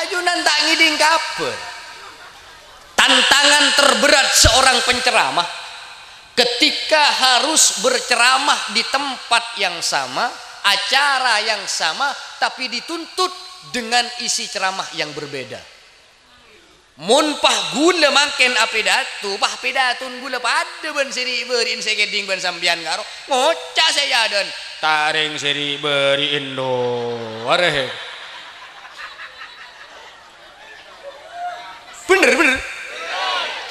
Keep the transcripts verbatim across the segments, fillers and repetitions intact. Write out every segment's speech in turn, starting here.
Ajunan ta' ngèdhing kabhâr. Tantangan terberat seorang penceramah ketika harus berceramah di tempat yang sama, acara yang sama, tapi dituntut dengan isi ceramah yang berbeda. Mon pas ghulâ mangkèn apidato, pas pidatona ghulâ padâ bân sè ri'-bâri'na sè èkèdhing bân sampèyan karo, ngoca' sè èadâ'ân, "Ta' rèng sè ri'-bâri'na, do, arè." Bhender, bhender.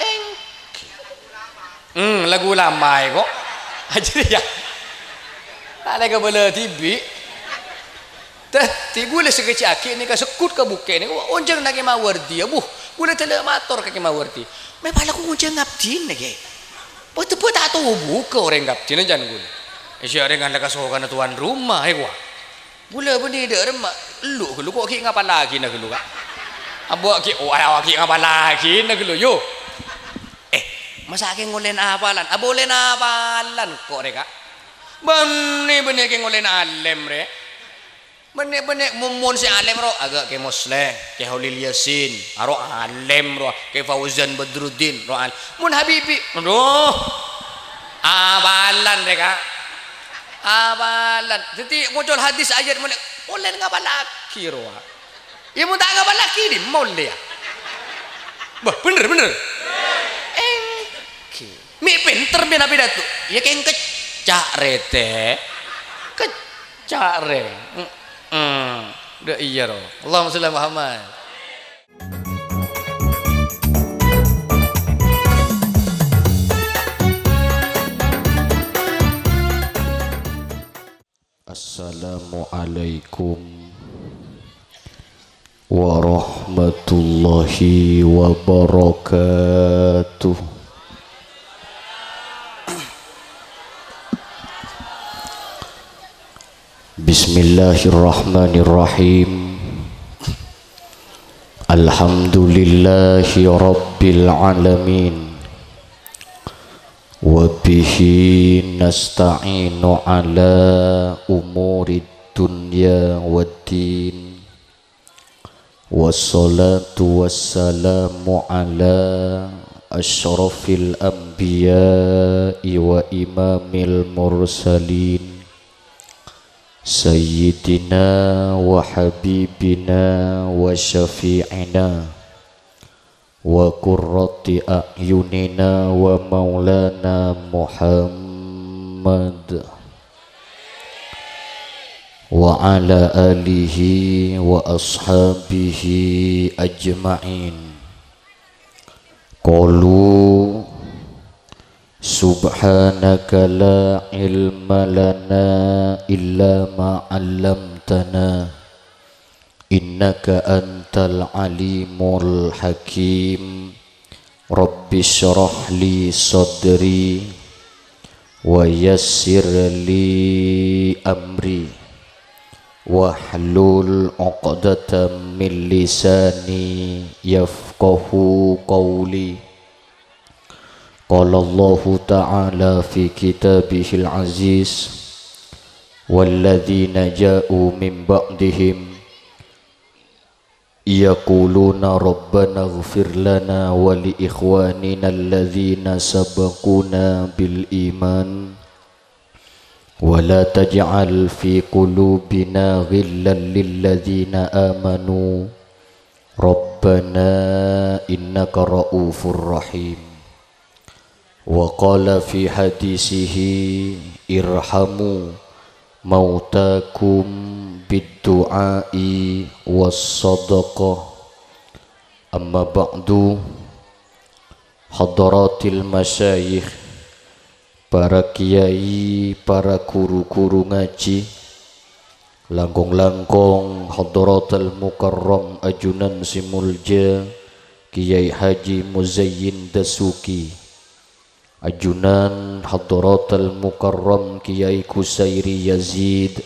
Èngghi. Hmm, lagu lama è, ko'. Ajâ, yâ. Ta' lè kabâlâ dhibi'. Dhâddhi, ghulâ sakejjhâ' aghi' nèka segghut ka bukke nèka, onjhângnga Kè Mawardi, yâ, bu. Ghulâ dâlâ mator ka Kè Mawardi. "Mè' pala ko' onjhâng abdhina, Kè. Bâ-, bâ-, ta' tobu ka orèng abdhina, can ghulâ." È, sè orèng kan la kasokanna tuan rumah, è, ko'. Ghulâ bânnè dâ' remma, ellu' ghâllu, ko' ghi' ngapallaghi na ghâllu, Ka'. Abâ' ghi', oh, ghi' ngapallaghi na ghâllu, yo. Eh, masa' kè ngolèna apalan? Abâ' olèna apalan ko' rè, Ka'. Bânnè, bânnè kè ngolèna alèm, rè. Bânnè, bânnè, mon, mon sè alèm, ro, aghâ' Kè Mosleh, Kè Holil Yasin, aro alèm, ro, Kè Fauzan Badruddin, ro al-, mon Habibi, aduh, apalan, rè, Ka'. Apalan. Dhâddhi, ngoca' hadis ayat molè, olè ngapallaghi, ro. Iyâ, mon ta' ngapallaghi, dhimma ollè, yâ? Bâh, bhender, bhender. Èngghi. Mè' pènter mè' nabi datu. Iyâ, kèng kecca' rè, tè. Kecca' rè. Mm-mm. Dâ' iyâ, ro. Allahumma sholli ala Muhammad. Assalamualaikum warahmatullahi wabarakatuh. Bismillahirrahmanirrahim. Alhamdulillahi rabbil alamin. Wa bihi nasta'inu ala umurid dunya waddin. Wassalatu wassalamu ala asyrafil anbiya'i wa imamil mursalin, sayyidina wa habibina wa syafi'ina wa qurrati a'yunina wa maulana Muhammad, wa ala alihi wa ashabihi ajma'in. Qalu, "Subhanaka la ilma lana illa ma 'allamtana, innaka antal alimul hakim." Rabbisyrah li sadri wa yassir li amri wahlul 'uqdatam min lisani yafqahu qawli. Qala Allahu ta'ala fi kitabihil aziz, "Walladzina ja'u min ba'dihim yaquluna rabbana ighfir lana wa li ikhwanina alladzina sabaquna bil iman, wa la taj'al fi qulubina ghillan lil ladzina amanu, rabbana innaka ra'ufur rahim." Wa qala fi hadisihi, "Irhamu mautakum bid du'a'i was sadaqah." Amma ba'du, hadratil masyayikh, para kiai, para guru-guru ngaji, langkong-langkong hadratal mukarram ajunan sè molja Kiai Haji Muzayyin Dasuki, ajunan hadratal mukarram Kiai Kusairi Yazid,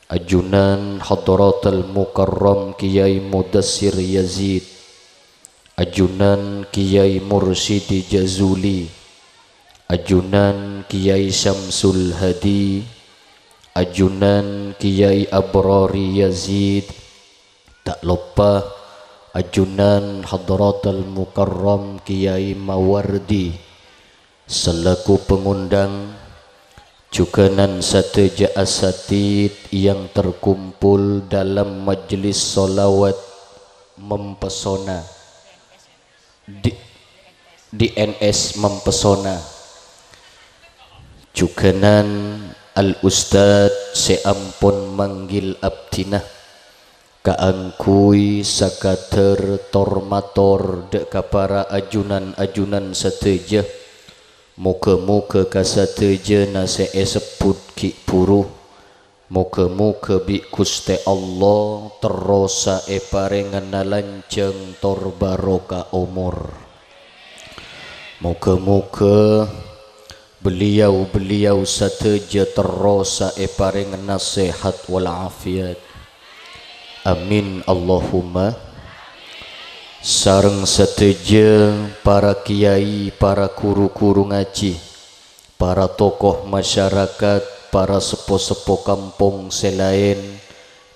ajunan hadratal mukarram Kiai Mudassir Yazid, ajunan Kiai Mursyidi Jazuli, ajunan Kiai Syamsul Hadi, ajunan Kiai Abrari Yazid, ta' loppa Ajunan Hadratal Mukarram Kiai Mawardi selaku pengundang, jughânan sadhâjâ asatid yang terkumpul dalam majelis sholawat mempesona. D-, D N S mempesona. Jughânan Al Ustad sè ampon manggil abdhina kaangghuy sakadhâr tor-mator dâ' ka para ajunan-ajunan sadhâjâ. Moghâ-moghâ ka sadhâjâna sè èsebbhut ghi' bhuru. Moghâ-moghâ bi' Ghustè Allah terrosa èparèngana lanjhâng tor barokah omor. Moghâ-moghâ beliau-beliau sadhâjâ terrosa èparèngana sehat wal afiat. Amin, Allahumma. Sareng sadhâjâ para kiai, para ru-guru ngajhi, para tokoh masyarakat, para seppo-seppo kampong sè laèn,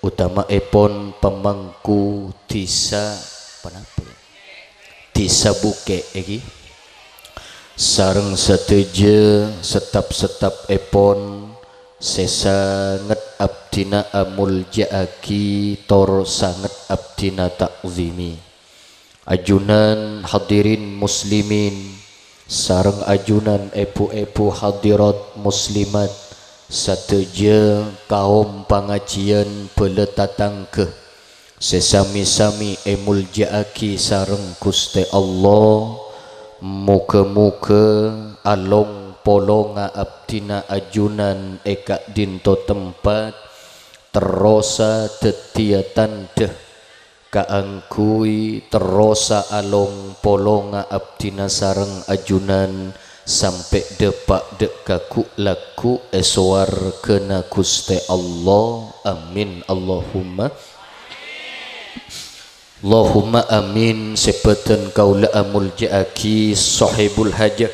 utama'èpon pamangku dhisa, ponapa, yâ? Dhisa Bukè' èghi. Sareng sadhâjâ setap-setapèpon sè sanget abdhina amolja'aghi tor sanget abdhina ta'zimi. Ajunan hadirin muslimin, sareng ajunan èbhu-èbhu hadirat muslimat, sadhâjâ kaom pangajiyân bhâlâ tatangghâ sè sami-sami èmolja'aghi sareng Ghustè Allah. Moghâ-moghâ along-polonga abdhina ajunan è ka'dinto tempat terrosa dhâddhiyâ tandhâ kaangghuy terrosa along-polonga abdhina sareng ajunan sampè' dâpa' dâ' ka ghu'-lagghu' è sowarghâna Ghustè Allah. Amin, Allahumma. Allahumma amin. Sè bâdhân kaulâ amolja'aghi Sohibul Hajah.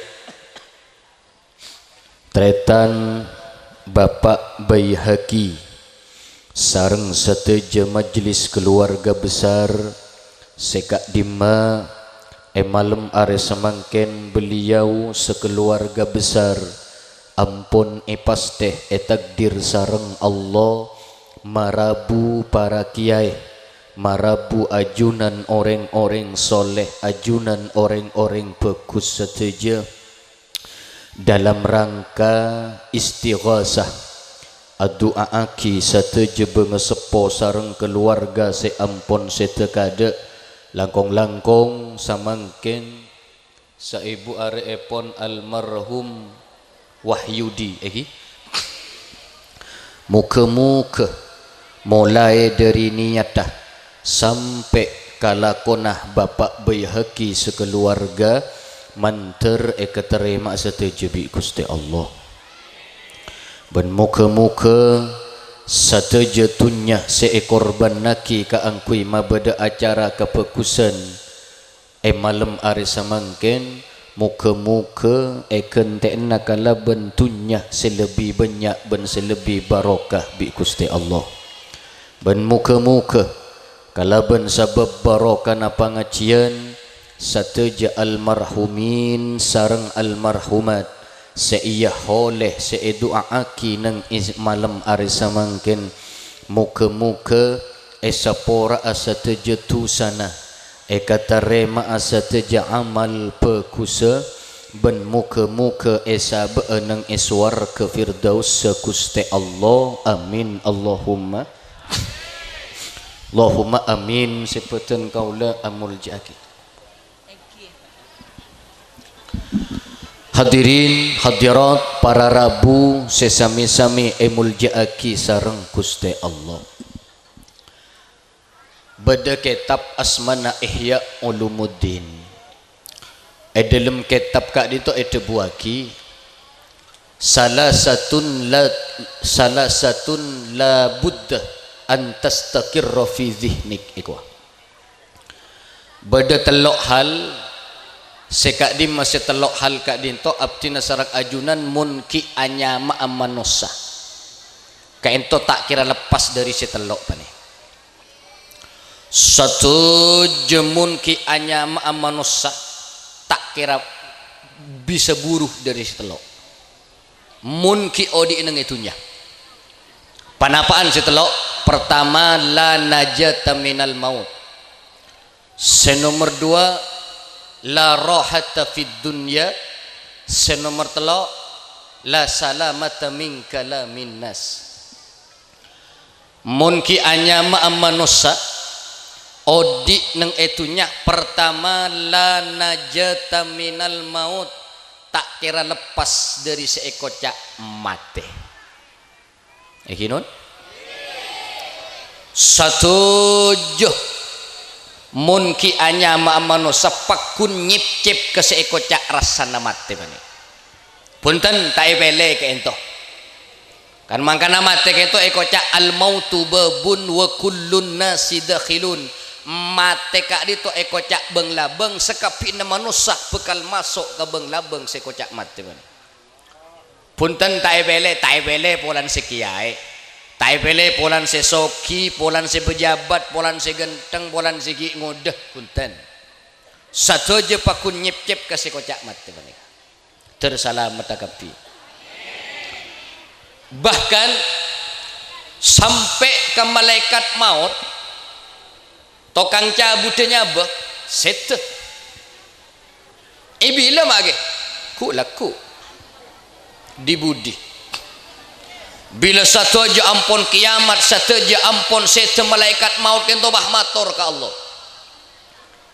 Tarètan Bapak Baihaqi sareng sadhâjâ majelis keluarga besar sè ka'dimma è malem arè samangkèn beliau sakeluarga besar ampon èpastè ètakdir sareng Allah marabu para kiyaè, marabu ajunan orèng-orèng soleh, ajunan orèng-orèng bhâghus sadhâjâ. Dalam rangka istighasah, adu'a'aghi sadhâjâ bângaseppo sareng kaluwarga sè ampon sèdhâ kaadâ', langkong-langkong samangkèn saèbu arèèpon almarhum Wahyudi, èghi. Moghâ-moghâ molaè dhâri niyatta sampè' ka lakona Bapak Baihaqi sakaluwarga mandhâr èkatarèma'a sadhâjâ bi' Ghustè Allah. Bân moghâ-moghâ sadhâjâ dhunnya sè èkorbhânnaghi kaangghuy mabâdâ acara kabhâghusân è malem arè samangkèn, moghâ-moghâ èghântè'ana kalabân dhunnya sè lebbi bânnya' bân sè lebbi barokah bi' Ghustè Allah. Bân moghâ-moghâ kalabân sabâb barokana pangajiyân, sadhâjâ almarhumin sareng almarhumat sè èyaholè sè èdu'a'aghi neng è malem arè samangkèn, moghâ-moghâ èsapora'a sadhâjâ dhusana, èkatarèma'a sadhâjâ amal bhâghussa, bân moghâ-moghâ èsabâ'â neng è sowarghâ Firdaussa Ghustè Allah. Amin, Allahumma. Allahumma amin. Sè bâdhân kaulâ amolja'aghi. Hadirin hadirat para rabu sè sami-sami èmolja'aghi sareng Ghustè Allah. Bâdâ kètab asmana Ihya Ulumuddin. È dhâlem kètab ka'dinto èdhâbuwaghi, "Salasatun la, salasatun la budda an tastaqirra fi dzihnik," èkowa. Bâdâ tello' hal, sè ka'dimma sè tello' hal ka'dinto abdhina sareng ajunan mon ghi' anyama'a manossa, kaènto ta' kèra leppas dhâri sè tello' panè. Sadhâjâ mon ghi' anyama'a manossa, ta' kèra bisa buru dhâri sè tello'. Mon ghi' odi' neng è dhunnya. Panapa'an sè tello'? Pertama, la najata minal maut. Sè nomer dua, la rahata fid dunya. Sè nomer tello', la salamata min kalamin nas. Mon ghi' anyama'a manossa, odi' neng è dhunnya, pertama, la najata minal maut, ta' kèra leppas dhâri sè èkoca' matè. Èghi non? Sadhâjâ mon ghi' anyama'a manossa, pagghun nyepcep ka sè èkoca' rassana matè panè. Bhunten, ta' èpèlè ka'ènto. Kan mangkana matè ka'ènto èkoca' al-mautu babun wa kullun nasi dakhilun. Matè ka'dinto èkoca' bâng-labâng, sakabbhiyânna manossa bhâkal maso' ka bâng-labâng sè èkoca' matè panè. Bhunten, ta' èpèlè, ta' èpèlè polana sè kèyaè. Ta' èpèlè polana sè soghi, polana sè pejabat, polana sè ghântheng, polana sè ghi' ngodâ, bhunten. Sadhâjâ pagghun nyepcep ka sè èkoca' matè panèka. Ter salamet kabbhi. Bahkan sampè' ka malaèkat maot, tokang cabudhâ nyabâ, sèdhâ. È bilâ ma' ghi? Ghu'-lagghu'. Di-budi. Bilâ sadhâjâ ampon kèyamat, sadhâjâ ampon sèdhâ, malaèkat maot ka'ènto pas mator ka Allah.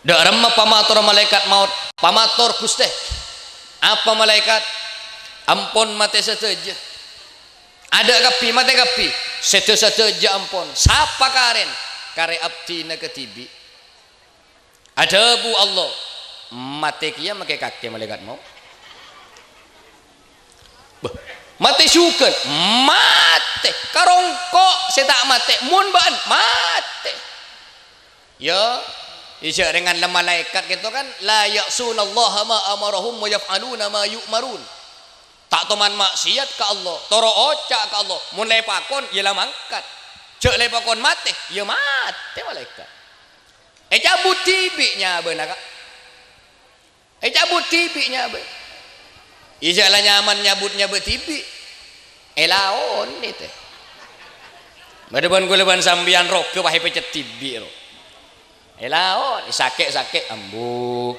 Dâ' remma pamatorra malaèkat maot? Pamator, "Ghustè." Apa malaèkat? "Ampon matè sadhâjâ. Adâ' kabbhi, matè kabbhi. Sèdhâ sadhâjâ ampon. Sapa karèn?" "Karè abdhina kadhibi'." Adhâbu Allah, "Matè kèya makè kakè malaèkat maot." Bâh, matè jhughân? Matè. Karongko' sè ta' matè, mon bâ'ân matè. Ya, ijâ rèng la malaèkat ka'ènto kan, "La ya'sunallaha ma amarahum wa yaf'aluna ma yu'marun." Ta' toman maksiat ka Allah, toro' oca' ka Allah. Mon la èpakon, ya la mangkat. Jhâ' la èpakon matè, ya matè malaèkat. Ècabut dhibi' nyabâna, Ka'. Ècabut dhibi' nyabâ. Ijâ la nyaman nyabut nyabâ dhibi'. Èlaonè, tè. Bâdâ bân kaulâ bân sampèyan roga pas èpècèt dhibi', ro. Èlaonè, sakè'-sakè', ambu.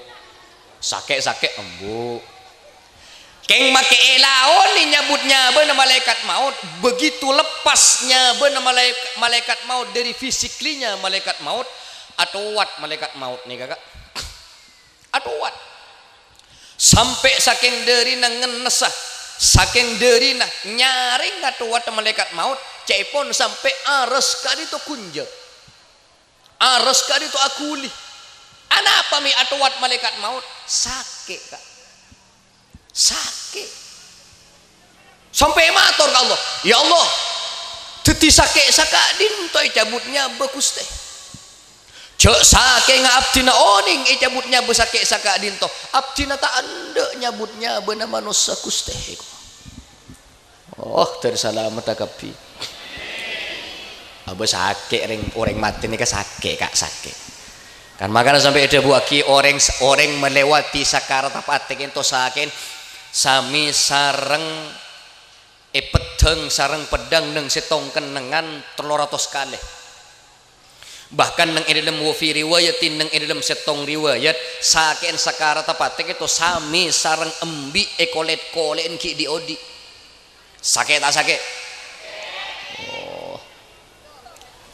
Sakè'-sakè', ambu. Kèng makè èlaonè nyabut nyabâna malaèkat maot, begitu lepas nyabâna malaèk-, malaèkat maot dhâri fisiklinya malaèkat maot, atowat malaèkat maot nèka, Ka'. Atowat. Sampè' sakèng dhârina ngennessa, sakèng dhârina nyarèng atowat malaèkat maot, ca'èpon sampè' aras ka'dinto ghunjhâng. Aras ka'dinto aghuli. Anapa mè' atowat malaèkat maot? Sakè', Ka'. Sakè'. Sampè' mator ka Allah, "Ya Allah, dhâddhi sakè' saka'dinto ècabut nyabâ, Ghustè. Jhâ' sakènga abdhina onèng ècabut nyabâ sakè' saka'dinto, abdhina ta' endâ' nyabut nyabâna manossa, Ghustè." Oh, dhâr salamet kabbhi. Abâ sakè' rèng, orèng matè nèka sakè', Ka', sakè'. Kan mangkana sampè' èdhâbuwâghi orèng, orèng malèwadhi sakaratta patè ka'dinto sakè'na samè sareng èpeddhâng sareng peddhâng neng sèttong kennengngan tello ratos kalè. Bahkan neng è dhâlem wa fi riwayatin, neng è dhâlem sèttong riwayat, sakè'na sakaratta patè ka'dinto samè sareng embi' èkolèt-kolè'èn ghi' dhi'-odhi'. Sakè' ta' sakè'? Oh.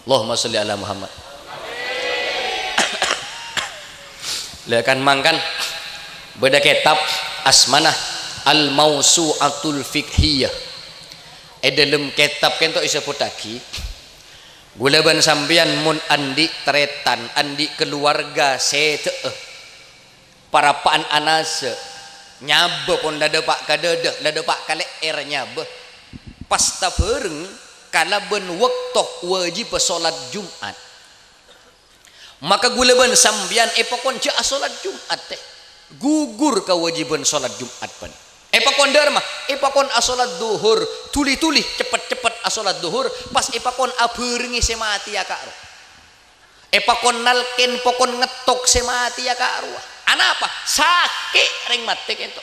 Allahumma shalli ala Muhammad. Lah kan mangkan bâdâ kètab asmana Al-Mausu'atul Fiqhiyah. È dhâlem kètab ka'dinto èsebbhuttaghi, ghulâ bân sampèyan mon andi' tarètan, andi' kaluwarga sèdhâ'â, parappa'na anassa, nyabâ pon la dâpa' ka dâdâ, la dâpa' ka lè'èr nyabâ. Pas tabhâreng kalabân bâkto wâjibbhâ sholat Jum'at. Maka ghulâ bân sampèyan èpakon jhâ' asolat Jum'at, tè. Ghugur kawâjibbhân sholat Jum'at, bân. Èpakon dâ' remma, èpakon asolat dhuhur, dhuli-dhuli, ceppet-ceppet asolat dhuhur, pas èpakon abhârengngè sè matèya, Ka', ro. Èpakon nalkèn, pakon ngettok sè matèya ka'rowa. Anapa? Sakè' rèng matè kènto.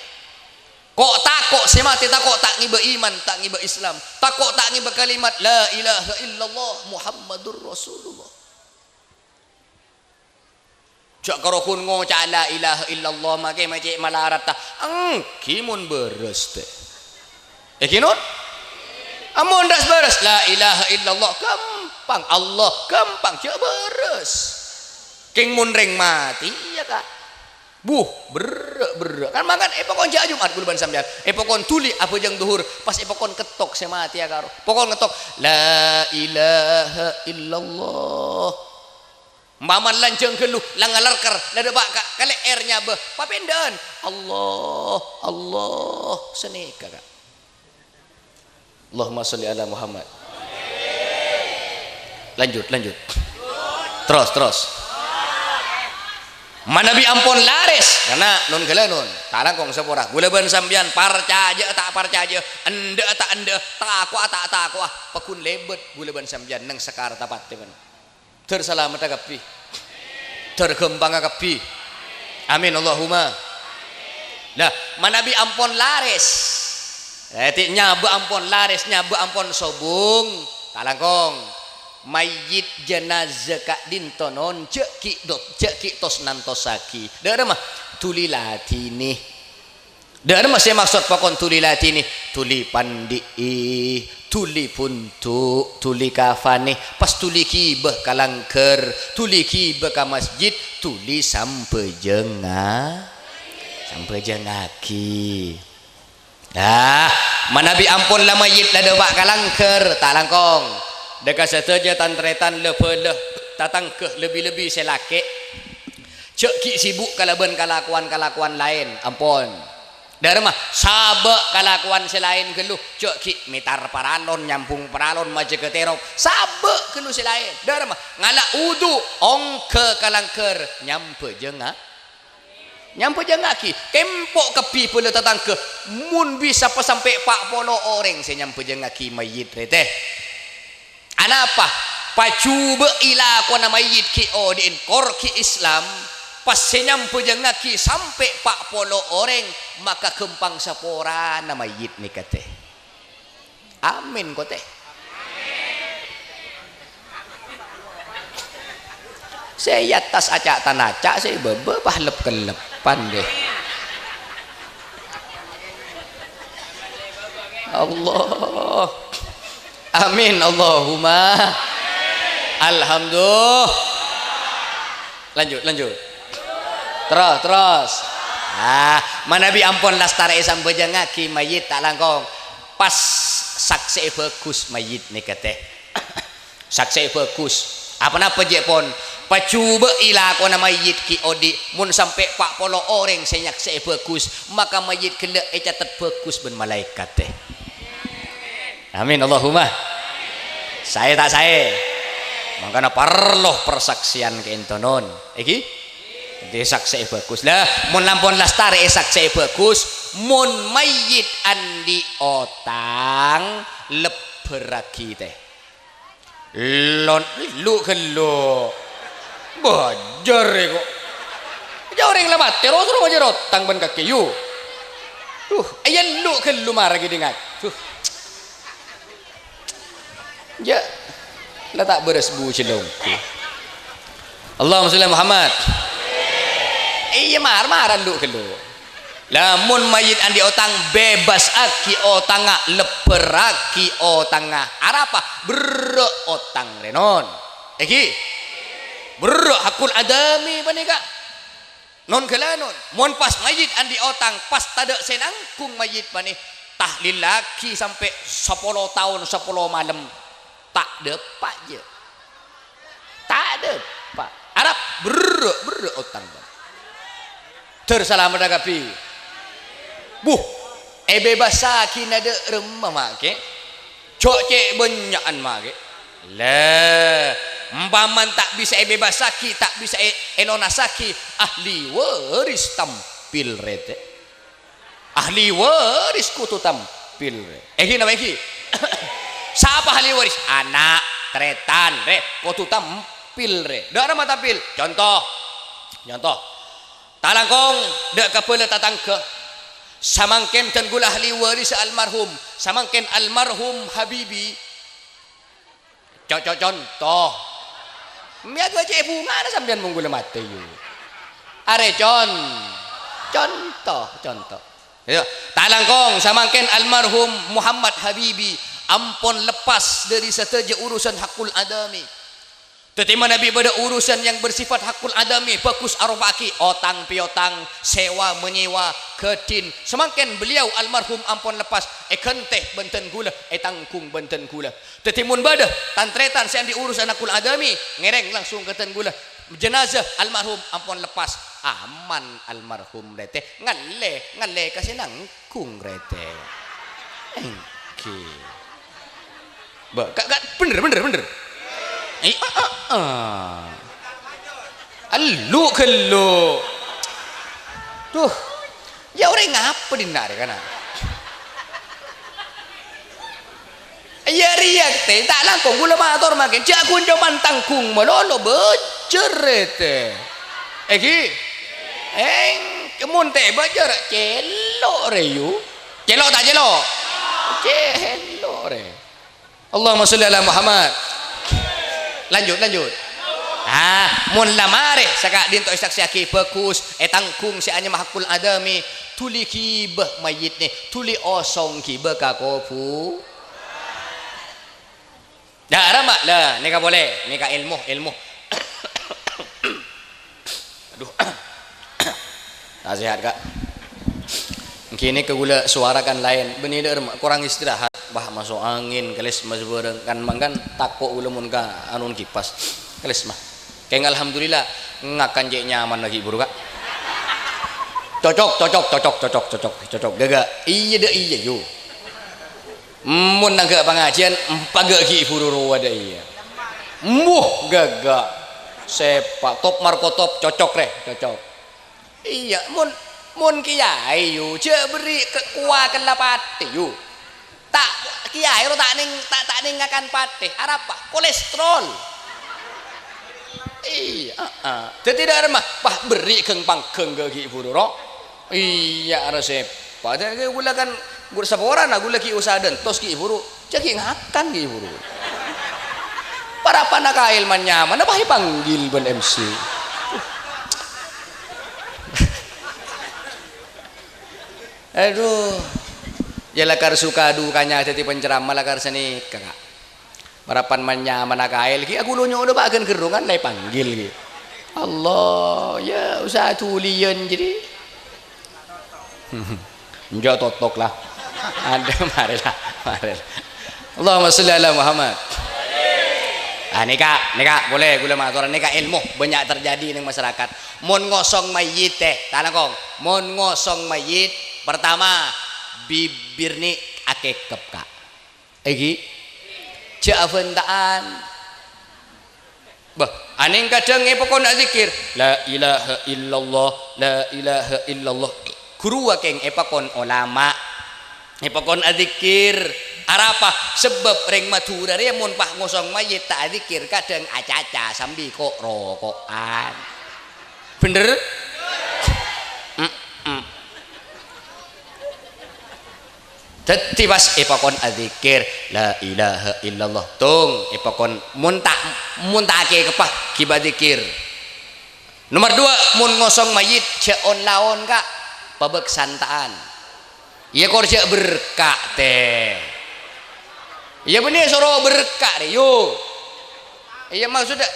Ko'-tako' sè matè, tako' ta' ngèbâ iman, ta' ngèbâ Islam, tako' ta' ngèbâ kalimat la ilaha illallah Muhammadur Rasulullah. Jhâ' karo ghun ngoca'a la ilaha illallah makè ma' cè' malarat, ta? Èngghi mon bârâs, tè. Èngghi, non? Amon ras-bârâs, la ilaha illallah, ghâmpang. Allah, ghâmpang, jhâ' bârâs. Kèng mon rèng matè, iyâ, Ka'. Buh, berrâ', berrâ'. Kan mangkana èpakon jhâ' Jum'at ghulâ bân sampèyan. Èpakon dhuli abhâjâng dhuhur, pas èpakon kettok sè matèya ka'rowa. Pakon ngettok, la ilaha illallah. Ompamana lanjhâng ghâllu, la ngalarkar, la dâpa' ka, ka lè'èr nyabâ, papèndhâ'ân. Allah, Allah, sanèka, Ka'. Allahumma sholli ala Muhammad. Lanjut, lanjut. Terros, terros. Manabi ampon larès, karna non ghâlânon, ta' langkong sapora. Ghulâ bân sampèyan parcajâ ta' parcajâ, endâ' ta' endâ', tako'a ta' tako'a, pagghun lèbât ghulâ bân sampèyan neng sakarè tapatè, bân. Dâr salameddhâ kabbhi. Dâr ghâmpangnga kabbhi. Amin, Allahumma. Lah, manabi ampon larès. Èti nyabâ ampon larès, nyabâ ampon sobung. Ta' langkong. Mayyit janaza ka'dinto non, jhâ' ghi' do-, jhâ' ghi' tos-nantossaghi. Dâ'remma, dhuli ladhinè. Dâ'remma sè maksod pakon dhuli ladhinè, dhuli pandi'i, dhuli bhundu', dhuli kafanè, pas dhuli ghibâ ka langghâr, dhuli ghibâ ka masjid, dhuli sambhâjângnga, sambhâjângngaghi. Nah, manabi ampon la mayyit la dâpa' ka langghâr, ta' langkong. Dâ' ka sadhâjâ tan-tarètan la bhâlâ, tatangghâ, lebbi-lebbi sè lakè'. Jhâ' ghi' sibuk kalabân kalakowan-kalakowan laèn, ampon. Dâ'remma, sabâ' kalakowan sè laèn ghâllu, jhâ' ghi' mètar paralon, nyambhung paralon, majâgâ tèrop, sabâ' ghâllu sè laèn. Dâ'remma, ngala' wudu, ongghâ ka langghâr, nyambhâjângnga-, nyambhâjângngaghi. Kempo kabbhi bhâlâ tatangghâ, mon bisa pasampè' pa' polo orèng sè nyambhâjângngaghi mayyit rèya, tè. Anapa? Pajhubâ'i lakona mayyit ghi' odi'in, kor ghi' Islam, pas sè nyambhâjângngaghi sampè' pa' polo orèng, maka ghâmpang saporana mayyit nèka, tè. Amin, ko', tè. Sè è attas aca'-tanaca', sè è bâbâ pas lep-kellepan, deh. Allah. Amin, Allahumma. Alhamdulillah. Lanjut, lanjut. Terros, terros. Ah, manabi ampon lastarè èsambhâjângngaghi mayyit ta' langkong. Pas saksè'è bhâghus mayyit nèka, tè. Saksè'è bhâghus. Apa-napa jhâ' pon? Pajhubâ'i lakona mayyit ghi' odi', mon sampè' pa' polo orèng sè nyaksè'è bhâghus, maka mayyit ghellâ' ècatet bhâghus bân malaèkat, tè. Amin, Allahumma. Saè ta' saè? Mangkana parlo parsaksèyan ka'ènto, non. Èghi? Èngghi saksè'è bhâghus. Lah, mon ampon lastarè èsaksè'è bhâghus, mon mayyit andi' otang, lebbhârraghi, tè. Lon-, lu' ghellu'. Bâjâr, ko'. Jhâ' orèng la matè, ro-, soro bâjâr otang bân kakè, yu. Duh, iyâ lu' ghellu' mara ghi' dingngaghi. Duh. Jhâ', la ta' bârâs bujâ longko. Allahumma sholli ala Muhammad. Iyâ, mar-, mara lu' ghellu'. Lamon mayyit andi' otang, bebasaghi otangnga, lebbhârraghi otangnga. Arapa? Berrâ' otang rèya, non. Èghi? Berrâ' hakul adami panèka. Non ghâlânon. Mon pas mayyit andi' otang, pas tadâ' sè nangghung mayyit panè, tahlillaghi sampè' sapolo taon, sapolo malem. Ta' dâpa', jhâ'. Ta' dâpa'. Arapa? Berrâ', berrâ' otang, Bang. Dâr salameddhâ kabbhi. Buh, èbebassaghina dâ' remma, ma' kè. Jhâ' cè' bânnya'an, ma' kè. Lè, ompamana ta' bisa èbebassaghi, ta' bisa è-, èlonassaghi, ahli waris tampil rèya, tè. Ahli waris kodhu tampil. Èngghi napa èngghi? Sapa ahli waris? Ana', tarètan, rè, kodhu tam-, Pil rè. Dâ' ramma tapil. Conto. Conto. Talangkong dâ' kabâlâ tatangghâ. Samangkèn dân kaulâ ahli waris almarhum. Samangkèn almarhum Habibi. Co-, co-, conto. Mèya ghâ' cè' bhungana sampèyan mon kaulâ matè, yu. Arè con-, conto, conto. Iyâ, talangkong samangkèn almarhum Muhammad Habibi ampon lepas dâri sadhâjâ urusan hakul adami. Dâddhi manabi bâdâ urusan yang bersifat hakul adami, bhâghus aropa'aghi otang piotang, sewa menyewa, ghâdhin. Samangkèn beliau almarhum ampon lepas, èghântè bân dân kaulâ, ètangghung bân dân kaulâ. Dâddhi mon bâdâ tan-tarètan sè andi' urusan hakul adami, ngèrèng langsung ka dân kaulâ. Jenazah almarhum ampon lepas, aman almarhum rètè, ngallè, ngallè ka sè nangghung rètè. Èngghi. Bâ, ka, ka, bhender, bhender, bhender. Eh, ah, ah, ah. Elu'-ghellu'. Duh. Iyâ orèng apa dinna' rè kana'? Iyâ rèya tè, ta' langkong kaulâ mator mangkèn, jhâ' ghun coma tangghung malolo, bâjâr rètè. Èngghi? Èng-, mon tè bâjâr, cèlo' rè, yu. Cèlo' ta' cèlo'? Cèlo' rè. Allahumma sholli ala Muhammad. Lanjut, lanjut. Ah, mon la marè, saka'dinto èsaksèyaghi, bhâghus, ètangghung sè anyama hakul adami, dhuli ghibâ mayyitna, dhuli osong ghibâ ka kobu-, Dâ' ramma, la, nèka polè, nèka èlmo, èlmo. Aduh. Ta' sehat, Ka'. Èngghi nèka kaulâ sowara kan laèn. Bânnè dâ' remma, korang istirahat. Wah, maso' angèn, kales mas bârâng. Kan mangkana tako' kaulâ mon ka anun kipas. Kales, mah. Kèng alhamdulillah, ngakan cè' nyaman laghi' buru, Ka'. Cocok, cocok, cocok, cocok, cocok, cocok. Ghâgghâ. Iyâ, dâ' iyâ, yu. Mon nangghâ' pangajiyân, empaghâ' ghi' buru rowa dâ' iyâ. Mbuh, ghâgghâ'. Sèpa', top marko top, cocok, rè, cocok. Iyâ, mon, mon kèyaè, yu, jhâ' berri' ke-, kowa kella patè, yu. Ta', kèyaè ro ta' nèng, ta', ta' nèng ngakan patè. Arapa? Kolesterol. Iyâ, heeh. Dâddhi dâ' remma, wah, berri' ghâng-pangghâng ghâ' ghi' buru, ro. Iyâ, arè sèpa'. Dâ-, kaulâ kan ghun saporana, kaulâ ghi' usaha dântos ghi' buru. Jhâ' ghi' ngakan ghi' buru. Parappa'na kaèl man-nyaman, apa èpanggil bân M C? Aduh. Iyâ, lakar suka dukanya dâddhi penceramah, lakar sanèka, Ka'. Parappa'na man-nyamana kaèl, ghi' aku lo nyo'ona bâ' ghân-ghârrungan la èpanggil, ghi'. Allah, iyâ, usaha dhuliyân, jadi. Enjâ' totok, la. Adâ, marè, la. Marè, la. Allahumma sholli ala Muhammad. Ah, nèka, nèka, polè kaulâ mator, nèka èlmo bânnya' terjadi neng masyarakat. Mon ngosong mayyit, eh, ta' langkong. Mon ngosong mayyit, pertama, bibirna akèkep, Ka'. Èngghi? Jhâ' abhânta'an. Bâh, anèng kadhâng èpakon adzikir, "La ilaha illallah, la ilaha illallah." Ghuruwâ kèng èpakon olama. Èpakon adzikir. Arapa? Sabâb rèng Madhurâ rèya mon pas ngosong mayyit ta' adzikir, kadhâng acaca sambi ko'-roko'an. Bhender? Mm-mm. Dâddhi pas èpakon adzikir, "La ilaha illallah." Tong, èpakon mon ta', mon ta' akèkep, ghibâ dzikir. Nomor dua, mon ngosong mayyit, jhâ' on-laon, Ka'. Pabâk santa'an. Iyâ, kor jhâ' berka', tè. Iyâ, bânnè soro berka', rè, yu. Iyâ, maksoddhâ,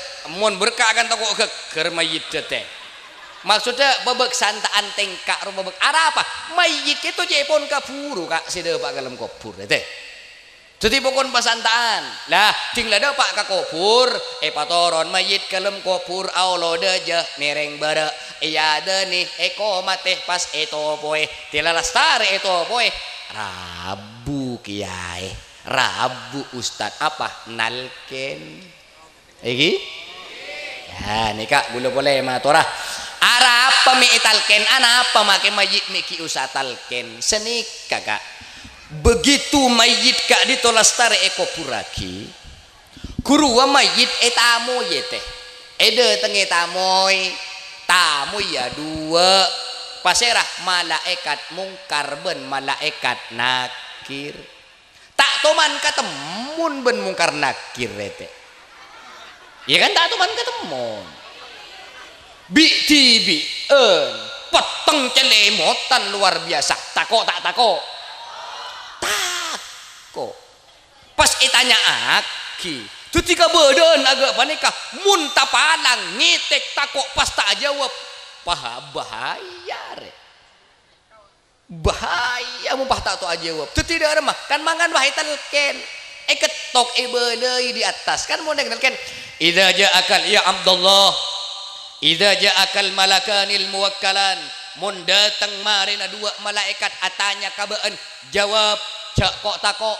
mon berka' kan tako' ghâgghâr mayyit, tè. Maksoddhâ, pabâk santa'an tèngka' ro pabâk. Arapa? Mayyit kèto cè' pon kabhuru, Ka', sè dâpa' ka dâlem kobhur, tè. Dâddhi pokon pasanta'an. Lah, ding la dâpa' ka kobhur, èpatoron mayyit ka dâlem kobhur, aolo dâjâ, mèrèng bârâ', èadhâni, èkomatè, pas ètopoè, dilalastarè ètopoè. Rabu kèyaè, rabu ustad apa? Nalkèn. Èngghi? Yâ, nèka kaulâ polè matora. Arapa mè' ètalkèn? Anapa makè mayyit mè' ghi' usa talkèn? Sanèka, Ka'. Begitu mayyit ka'dinto lastarè èkoburraghi, ghuruwâ mayyit ètamoyè, tè. Èdâtengngè tamoy, tamoy ya duwâ'. Pasèra? Malaèkat Mungkar bân Malaèkat Nakir. Ta' toman katemmon bân Mungkar Nakir, rètè. Iyâ kan, ta' toman katemmon. Bi'-dhibi'ân, petteng cèlèmotan lowar biyasa. Tako' ta' tako'? Tako'. Pas ètanya'aghi, dhâddhi kabâdâ'ân aghâ' panèka, mon tapalang ngètèk tako' pas ta' ajâwâb, paha-, bahaya, rè. Bahaya mon pas ta' to ajâwâb. Dhâddhi dhâ' remma, kan mangkana pas ètalkèn. Èkettok, èbâlâi di attas. Kan mon ètalkèn, "Idza ja'akal, ya Abdullah, idza ja'akal malakanil muwakkalan." Mon dâteng marèna duwâ' malaèkat atanya ka bâ'ân, jâwâb, jhâ' ko'-tako'.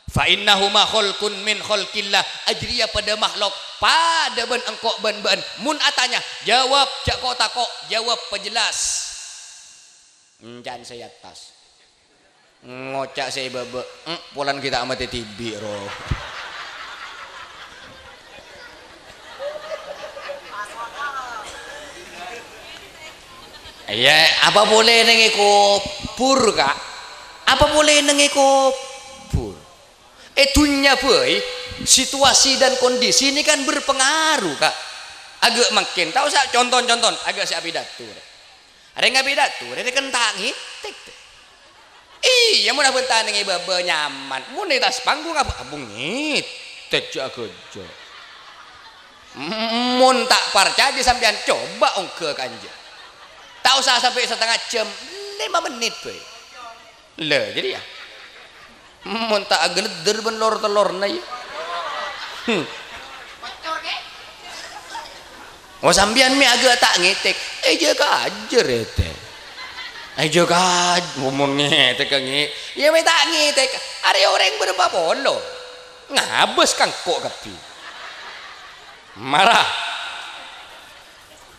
"Fa innahuma khalqun min khalqillah." Ajârèya padâ makhlok, padâ bân engko' bân bâ'ân. Mon atanya, jâwâb, jhâ' ko'-tako', jâwâb pajelas. Encan sè è attas. Ngoca' sè è bâbâ', "Em, polana ghi' ta' matè dhibi', ro." Iyâ, apa polè neng è kobhur, Ka'? Apa polè neng è kobhur? È dhunnya bhâi, situasi dan kondisi ini kan berpengaruh, Ka'. Aghâ' mangkèn, ta' osa conto-conto, aghâ' sè apidato. Rèng apidato, rèng kan ta' ngètèk. Iyâ, mon abân tanèng è bâbâ nyaman, mon è attas panggung abân, abân ngètèk jâ'-ghâjâ'. Mon ta' parcajâ sampèyan, coba ongghâ kanja. Ta' osa sampè' satengnga jam, lèma mennit bhâi. Lha, jârèya. Mon ta' aghâleddhâr bân lor-tellorna, iyâ. Hmm. Oh, sampèyan mè' aghâ' ta' ngètèk, èjâ kajâ rètè. Èjâ kaj-, mon ngètèk ka ngè-, iyâ mè' ta' ngètèk. Arè orèng bârâmpa polo. Ngabâs kangko' kabbhi. Mara.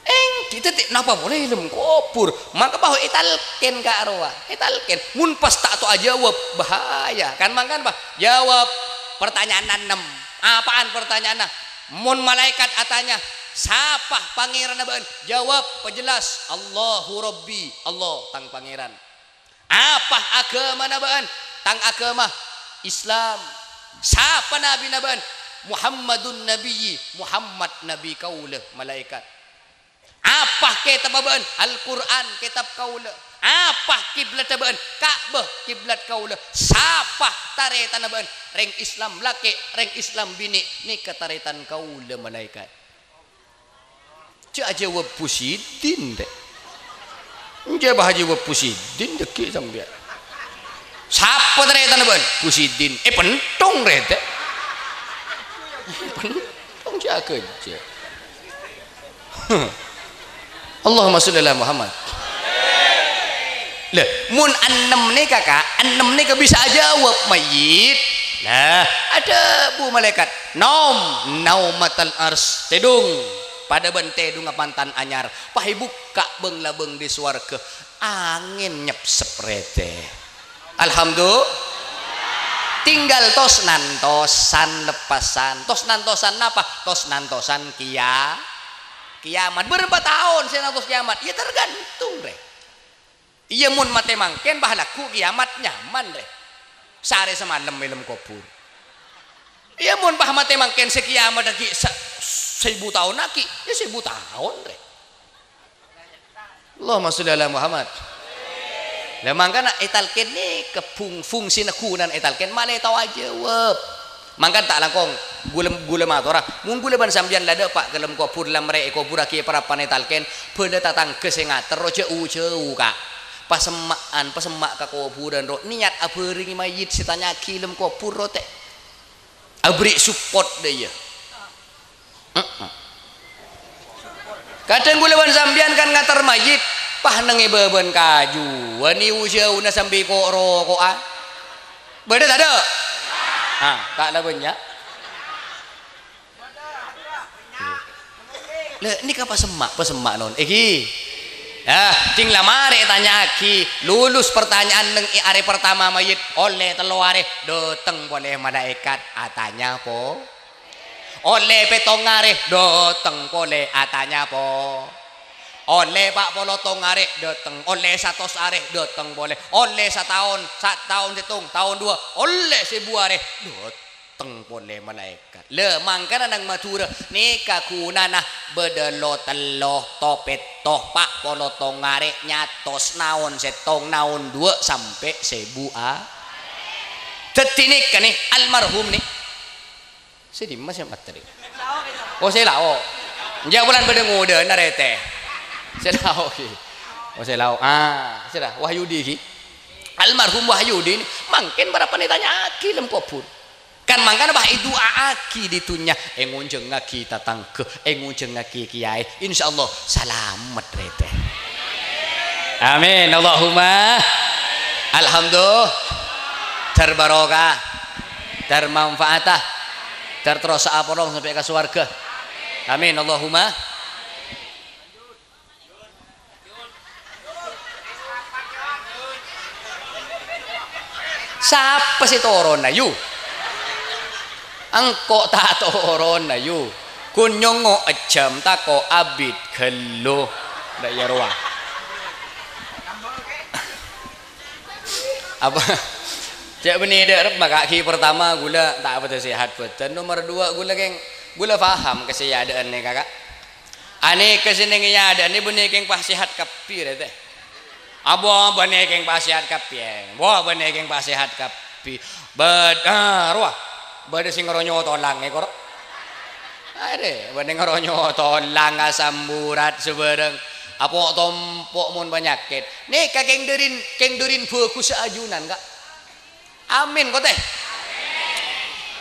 Èngghi, dhâddhi napa polè è lem kobhur? Mangka pas ètalkèn ka' rowa, ètalkèn. Mon pas ta' to ajâwâb, bahaya. Kan mangkana, Pak? Jâwâb. Pertanyaan ennem. Apaan pertanyaanna? Mon malaèkat atanya, "Sapa Pangèranna bâ'ân?" Jâwâb, pajelas, "Allahu Rabbi, Allah tang Pangèran." "Apa aghâmana bâ'ân?" "Tang aghâma Islam." "Sapa nabina bâ'ân?" "Muhammadun nabiyyi, Muhammad nabi kaulâ." Malaèkat. "Apa kètabbhâ bâ'ân?" "Al-Qur'an, kètabbhâ kaulâ." "Apa kiblatta bâ'ân?" "Ka'bah, kiblat kaulâ." "Sapa tarètanna bâ'ân?" "Rèng Islam lakè', rèng Islam binè', nèka tarètan kaulâ." Malaèkat. Jâ' ajâwâb Bu Sidin, rè. Enjâ' bâ ajâwâb Bu Sidin, dhâggi' sampèyan. "Sapa tarètanna bâ'ân?" "Bu Sidin." "È, pentong, rè, tè." Pentong jâ' ghâjâ'. Allahumma sholli ala Muhammad. Lah, mon ennem nèka, Ka', ennem nèka bisa ajâwâb mayyit. Lah, adhâbu malaèkat, "Naum, naumatal ars, tèdung." Padâ bân tèdungnga pantan anyar, pas èbukka' bâng-labâng dâri sowarghâ, angèn nyepsep rètè. Alhamdulillah. Tinggal tos-nantosan, lepasan. Tos-nantosan napa? Tos-nantosan kiya-, kiyamat. Bârâmpa taon sè nantos kiyamat? Iyâ, tergantung, rè. Iyâ, mon matè mangkèn, pas lagghu' kiyamat nyaman, rè. Saarè samalem è lem kobhur. Iyâ, mon pas matè mangkèn sè kiyamat ghi' sa-, sèbu taon aghi', iyâ sèbu taon, rè. Allahumma sholli ala Muhammad. Lah, mangkana ètalkèn nèka fung-, fungsina ghunana ètalkèn malè tao ajâwâb. Mangkana ta' langkong, ghulâ, ghulâ matora, mon ghulâ bân sampèyan la dâpa' ka lem kobhur, la marè èkoburraghi parappa'na ètalkèn, bâdâ tatangghâ sè ngater, jhâ'-, jhâu, Ka'. Pasemma'an, pasemma' ka kobhurân, ro, niyat abhârengngè mayyit sè tanya'aghi lem kobhur, ro, tè. Aberri' support dâ' iyâ. Heeh. Kadhâng ghulâ bân sampèyan kan ngater mayyit, pas neng è bâbâna kaju, wani u-jhâuna sambi ko'-roko'an. Bâdâ tadâ'? Ah, ta' la bânnya'. Lha, nèka pasemma', pasemma' non. Èghi. Yâ, dhing la marè ètanya'aghi, lulus pertanyaan neng è arè pertama mayyit, ollè tello arè, dâteng polè malaèkat, atanya po-, Ollè pèttong arè, dâteng polè atanya po. Ollè pa' polo tong arè, dâteng. Ollè satos arè, dâteng polè. Ollè sataon, sataon sèttong, taon duwâ', ollè sèbu arè, dâteng polè malaèkat. Lè, mangkana nang Madhurâ, nèka ghunana bâdâ lo tello, to pètto, pa' polo tong arè, nyatos, naon sèttong, naon duwâ', sampè' sèbu a-, Dhâddhi nèka nè, almarhum nè. Sè dimma sè materi? Oh, sè lao'. Enjâ' bulân bâdâ ngodâna rètè. Sè lao' ghi. Oh, sè lao'. Ah, sèra, Wahyudi ghi. Almarhum Wahyudi nè, mangkèn para panètanya'aghi lem kobhur. Kan mangkana, bâh, èdu'a'aghi è dhunnya, èngonjhângaghi tatangghâ, èngonjhângaghi kèyaè. Insyaallah, salamet rètè. Amin. Allahumma. Alhamdulillah. Dâr barokah. Dâr manfaatah. Dâr terrosa apolong sampè' ka sowarghâ. Amin. Allahumma. Sapa sè toronna, yu? Engko' ta' toronna, yu. Ghun nyongngo' ejjhâm tako' abit ghâllu. Ndak iyâ rowa. Apa? Cè' bânnè dâ' remma, Ka'. Ghi, pertama, ghulâ ta' padâ sehat bhâdhân. Nomer duwâ', ghulâ kèng, ghulâ paham ka sè èadâ'ân nèka, Ka'. Anèka sè nèng èadâ'ân nè bânnè kèng pas sehat kabbhi, rètè. Abo bânnè kèng pas sehat kabbhi, eh. Bo bânnè kèng pas sehat kabbhi. Bâd-, ah, rowa. Bâdâ sè ngaronyo tolang, eh, koro. Arè, bânnè ngaronyo tolang, asam urat, sabârâng. Apo' tompo' mon panyakèt. Nèka kèng dârin, kèng dârin bhâghus ajunan, Ka'. Amin, kote.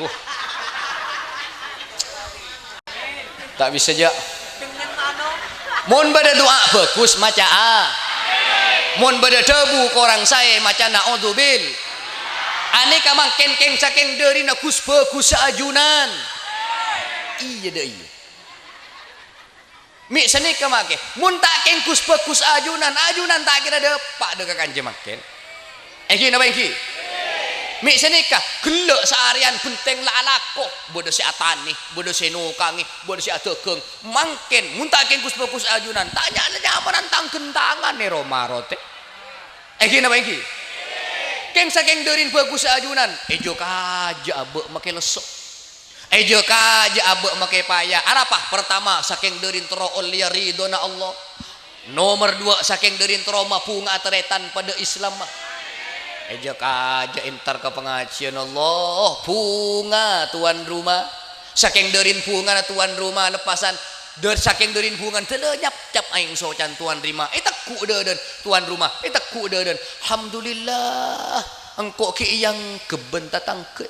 Wah. Ta' bisa, jâ'. Mon bâdâ du'a bhâghus, maca a. Mon bâdâ dhâbu korang saè, maca na'udzubil. Anèka mangkèn kèng-sakèng dârina ghus-bhâghus ajunan. Iyâ, dâ' iyâ. Mè' sanèka makè, mon ta' kèng ghus-bhâghus ajunan, ajunan ta' kèra dâpa' dâ' ka kanjâ mangkèn. Èngghi napa èngghi? Mè' sanèka, ghellâ' saarèyan bhenteng la alako, bâdâ sè atanè, bâdâ sè nokangè, bâdâ sè adhâghâng. Mangkèn, mon ta' kèng ghus-bhâghus ajunan, ta' nya-, nyamanan tang-ghentangan è roma rotè. Èngghi napa èngghi? Kèng-sakèng dârin bhâghus ajunan, èjâ kajâ abâ' makè lesso. Èjâ kajâ abâ' makè paya. Arapa? Pertama, sakèng dârin terro ollèya ridhona Allah. Nomer duwâ', sakèng dârin terro mabhunga tarètan padâ Islamma. Èjâ kajâ entar ka pangajiân Allah, bhunga tuan rumah. Sakèng dârin bhungana tuan rumah leppasan, dâr-, sakèng dârin bhungana dâlâ nyapcap aèng socan tuan rima. Ètegghu' dâdân tuan rumah, ètegghu' dâdân. Alhamdulillah, engko' ghi' èyangghep bân tatangghâ.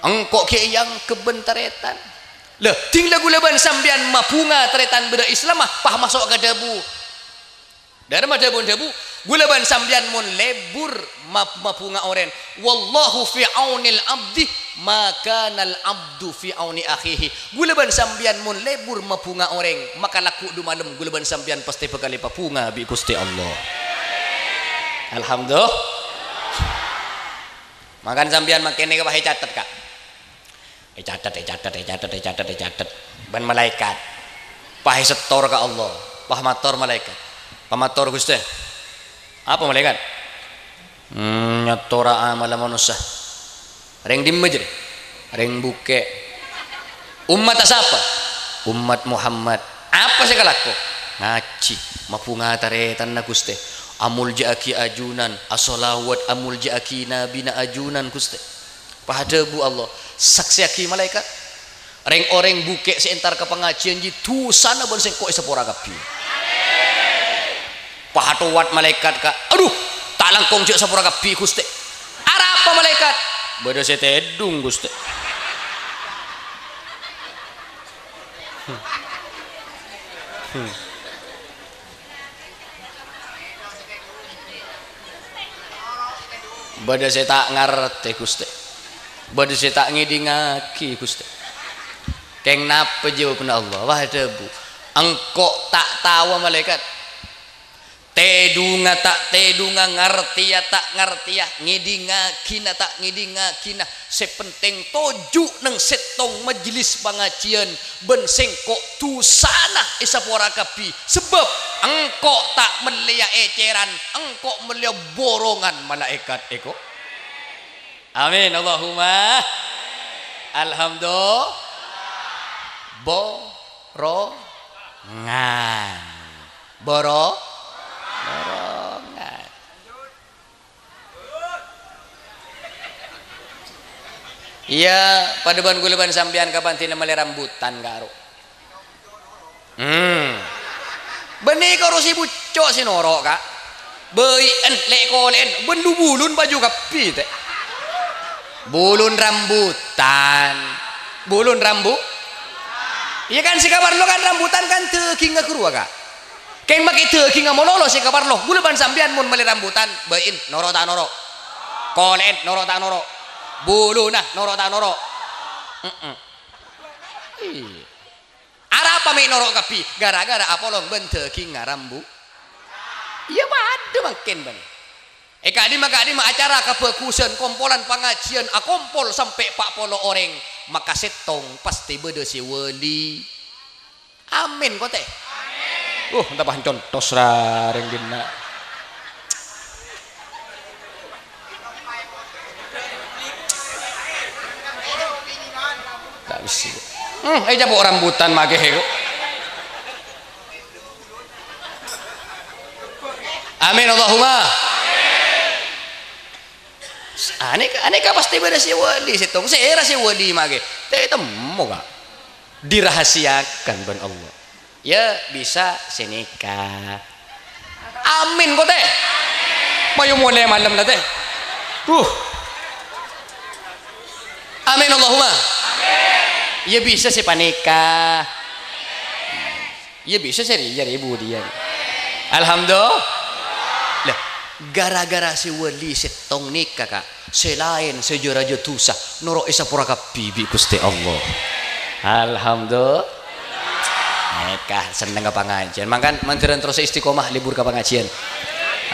Engko' ghi' èyangghep bân tarètan. Lha, ding la ghulâ bân sampèyan mabhunga tarètan bâdâ Islamma, pas maso' ka dhâbu. Dârâmma dhâbuna dhâbu, ghulâ bân sampèyan mon lebur mab-, mabhunga orèng, "Wallahu fi aunil abdi ma kanal abdu fi auni akhihi." Ghulâ bân sampèyan mon lebur mabhunga orèng, maka lagghu' du malem ghulâ bân sampèyan pastè bhâkal èpabhunga bi' Ghustè Allah. Alhamdulillah. Mangkana sampèyan mangkèn nèka pas ècatet, Ka'. Ècatet, ècatet, ècatet, ècatet, ècatet. Bân malaèkat. Pas èsettor ka Allah. Pas mator malaèkat. Pas mator, "Ghustè." "Apa, malaèkat?" "Hmm, nyatora amalla manossa." "Rèng dimma, jârèya?" "Rèng bukè'." "Ommatta sapa?" "Ommat Muhammad." "Apa sè èkalako?" "Ngajhi, mabhunga tarètanna, Ghustè. Amoljâ'aghi ajunan, asholawat, amoljâ'aghi nabina ajunan, Ghustè." Pas adhâbu Allah, "Saksèyaghi malaèkat, rèng-orèng bukè' sè entar ka pangajiân jiyâ dhusana bân sèngko' èsapora kabbhi." Pas atowat malaèkat, Ka', "Adhu, ta' langkong jâ' sapora kabbhi, Ghustè." "Arapa malaèkat?" "Bâdâ sè tèdung, Ghustè." "Bâdâ sè ta' ngartè, Ghustè. Bâdâ sè ta' ngèdingaghi, Ghustè." "Kèng napa jâwâbbhâ Allah?" Wah, dhâbu, "Engko' ta' taowa, malaèkat. Tèdungnga ta' tèdungnga, ngartèya ta' ngartèya, ngèdingngaghinah ta' ngèdingngaghinah, sè pentèng toju' neng sèttong majlis pangajiyân, bân sèngko' dusana èsapora kabbhi, sabâb engko' ta' mellèya ècèran, engko' mellèya borongan malaèkat èko. Amin, Allahumma. Alhamdulillah. Borongan. Boro-, borongan. Iyâ, padâ bân kaulâ bân sampèyan kapantèna mellè rambutan, karo. Hmm. Bânnè karo sè bucco' sè noro', Ka'. Bâi'en, lè'-kolè'en, bân lu-bulun paju kabbhi, tè. Bulun rambutan. Bulun rambu-, iyâ kan, sè èkaparlo kan rambutan kan dhâghingngâ ghâruwa, Ka'. Kèng makè dhâghingngâ malolo sè èkaparlo. Kaulâ bân sampèyan mon mellè rambutan, bâi'en, noro' ta' noro'? Kolè'en, noro' ta' noro'? Buluna, noro' ta' noro'? He'em. Iyâ. Arapa mè' noro' kabbhi? Gara-gara apolong bân dhâghingngâ rambu-, iyâ, padâ mangkèn, bân. È ka'dimma-ka'dimma acara kabhâghusân, kompolan pangajiyân akompol sampè' pa' polo orèng, maka sèttong pastè bâdâ sè wali. Amin, ko' tè? Uh, entara pancontos ra rèng ghinna'. Ta' bisa. Hmm, eh, capo' rambutan makè, ko'. Amin, Allahumma. Anèka, anèka pastè bâdâ sè wali sèttong. Sèra sè wali makè? Ta' ètemmo, Ka'. Dirahasiakan bân Allah. Yâ, bisa sè nèka. Amin, ko', tè. Mayu molè malem la, tè. Uh. Amin, Allahumma. Yâ, bisa sè panèka. Yâ, bisa sè rèya, rèya budiyân. Alhamdulillah. Lah, gara-gara sè wali sèttong nèka, Ka'. Sè laèn sè jâ-rajâ dusa, noro' èsapora kabbhi bi' Ghustè Allah. Alhamdulillah. Nèka sennengnga pangajiyân. Mangkana mandhârân terros istiqomah lebur ka pangajiyân.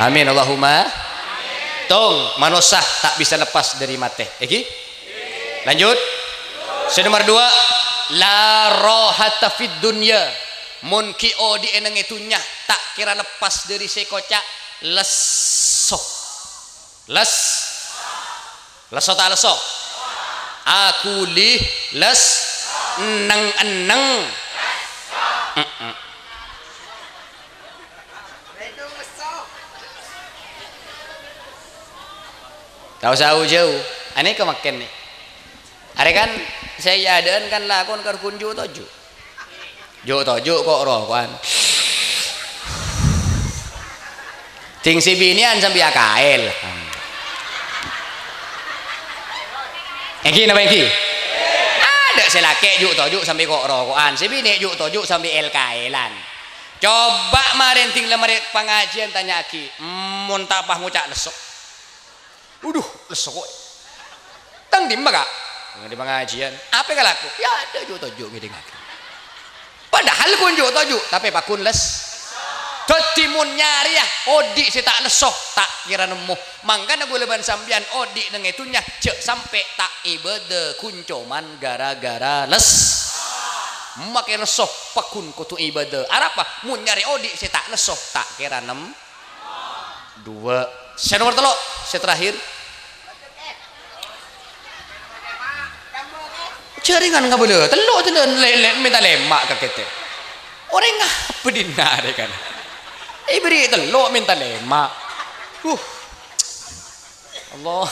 Amin, Allahumma. Tong, manossa ta' bisa lepas dâri matè. Èghi? Lanjut. Sè nomer dua, la rohata fid dunya. Mon ghi' odi'è neng è dhunnya, ta' kèra lepas dâri sè èkoca' lesso. Les-, lesso ta' lesso? Aghuli les-, enneng-enneng. Mm-mm. Ta' osa jâu-jâu. Anèka mangkèn, nè. Arè kan sè èadâ'ân kan lakon kargon ju'-toju'. Ju'-toju' ko'-roko'an. Dhing sè binè'an sambi akaèl. Èngghi napa èngghi? Adâ' sè lakè' ju'-toju' sambi ko'-roko'an, sè binè' ju'-toju' sambi èl-kaèlan. Coba marè dhing la marè pangajiyân tanya'aghi, "Mon ta' pas ngoca' lesso?" "Udhu, lesso ko'." "Tang dimma, Ka'?" "Neng è pangajiyân." "Apa kalako?" "Yâ, adâ' ju'-toju' ngèdingngaghi." Padahal ghun ju'-toju', tapè pagghun les-. Dhâddhi mon nyarèya odi' sè ta' lesso, ta' kèra nemmo. Mangkana kaulâ bân sampèyan odi' neng è dhunnya jhâ' sampè' ta' ibâdâ ghun coma gara-gara les-. Makè lesso, pagghun kodhu ibâdâ. Arapa? Mon nyarè odi' sè ta' lesso, ta' kèra nem-, Dua. Sè nomer tello', sè terakhir. Jhâringan ngabâlâ, tello' tello' lè-, lè-, mènta lèma' ka kètè. Orèng apa dinna' arè kan? Èbèrri' tello' mènta lèma'. Huh. Allah.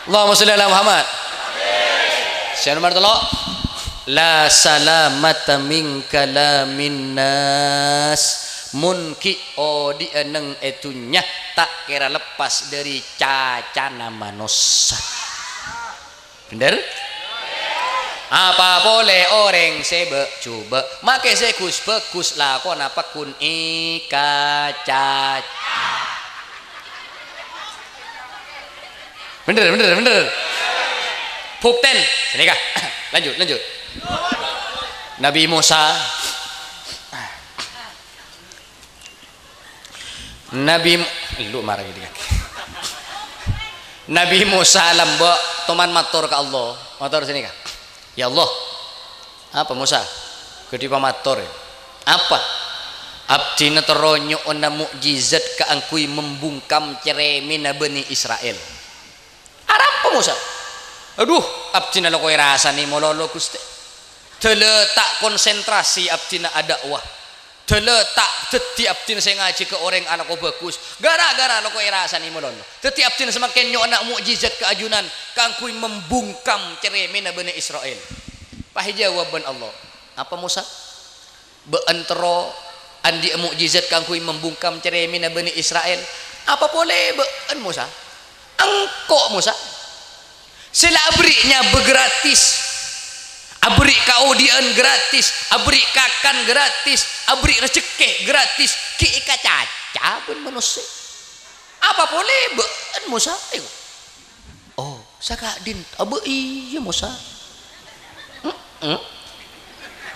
Allahumma sholli ala Muhammad. Sè nomer tello', la salamata min kalamin nas. Mon ghi' odi'â neng è dhunnya, ta' kèra leppas dâri cacana manossa. Bhender? Apa polè orèng sè bâ'-jhubâ', makè sè ghus-bhâghus lakona pagghun èkacaca. Bhender, bhender, bhender. Bhuktèn. Sènèka. Lanjut, lanjut. Nabi Musa. Nabi Mu-, lu marah gitu kan. Nabi Musa lambâ' toman mator ka Allah. Mator sini, Ka. "Ya Allah." "Apa, Musa?" Ghâdhi pamator. "Apa?" "Abdhina terro nyo'ona mu'jizat kaangghuy membungkam cerèmèna Bani Isra'il." "Arapa, Musa?" "Adhu, abdhina lako èrasanè malolo, Ghustè. Dâlâ ta' konsentrasi abdhina adâ'wa. Dâlâ ta' dhâddhi abdhina sè ngajhi ka orèng alako bhâghus. Ghârâ-ghârâ lako èrasanè malolo. Dhâddhi abdhina samangkèn nyo'ona mu'jizat ka ajunan kaangghuy membungkam cerèmèna Bani Isra'il." Pas èjâwâb bân Allah. "Apa, Musa?" "Bâ'ân terro andi'â mu'jizat kaangghuy membungkam cerèmèna Bani Isra'il. Apa polè bâ'ân, Musa? Engko', Musa, sè la aberri' nyabâ gratis, aberri' kaodi'ân gratis, aberri' kakan gratis, aberri' rejekkè gratis, ghi' èkacaca bân manossa. Apa polè bâ'ân, Musa?" Ayo. "Oh, saka'dinto, abâ' iyâ, Musa." Mm-mm.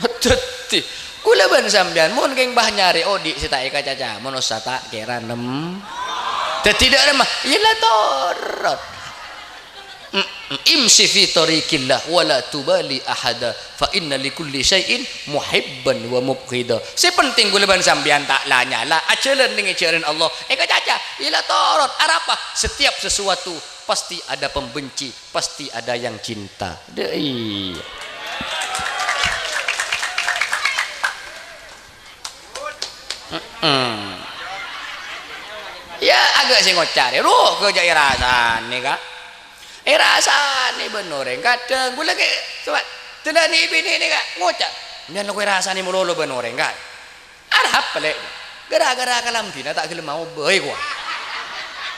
Dhâddhi, kaulâ bân sampèyan, mon kèng pas nyarè odi' sè ta' èkacaca, manossa ta' kèra nem-, dhâddhi dâ' remma, iyâ la torot. Mm-mm. "Imshi fi thariqillah wa la tubali ahada, fa inna li kulli syai'in muhibban wa mubghida." Sè penting kaulâ bân sampèyan ta' la-nyala, ajhâlân neng è jhâlân Allah. Èkacaca, iyâ la torot. Arapa? Setiap sesuatu pasti ada pembenci, pasti ada yang cinta. Dâ-, iyâ. Mm-mm. Iyâ, aghâ' sè ngoca' rè, roh, ghâ' jhâ' èrasanè, Ka'. Èrasanè bân orèng. Kadhâng kaulâ ghi', coba, dhâlâni binèna, Ka', ngoca', "Mèyan lako èrasanè malolo bân orèng, Ka'." Arapa, Lè'? Ghârâ-ghârâ kalambhina ta' ghellem aobâ, è, kowa.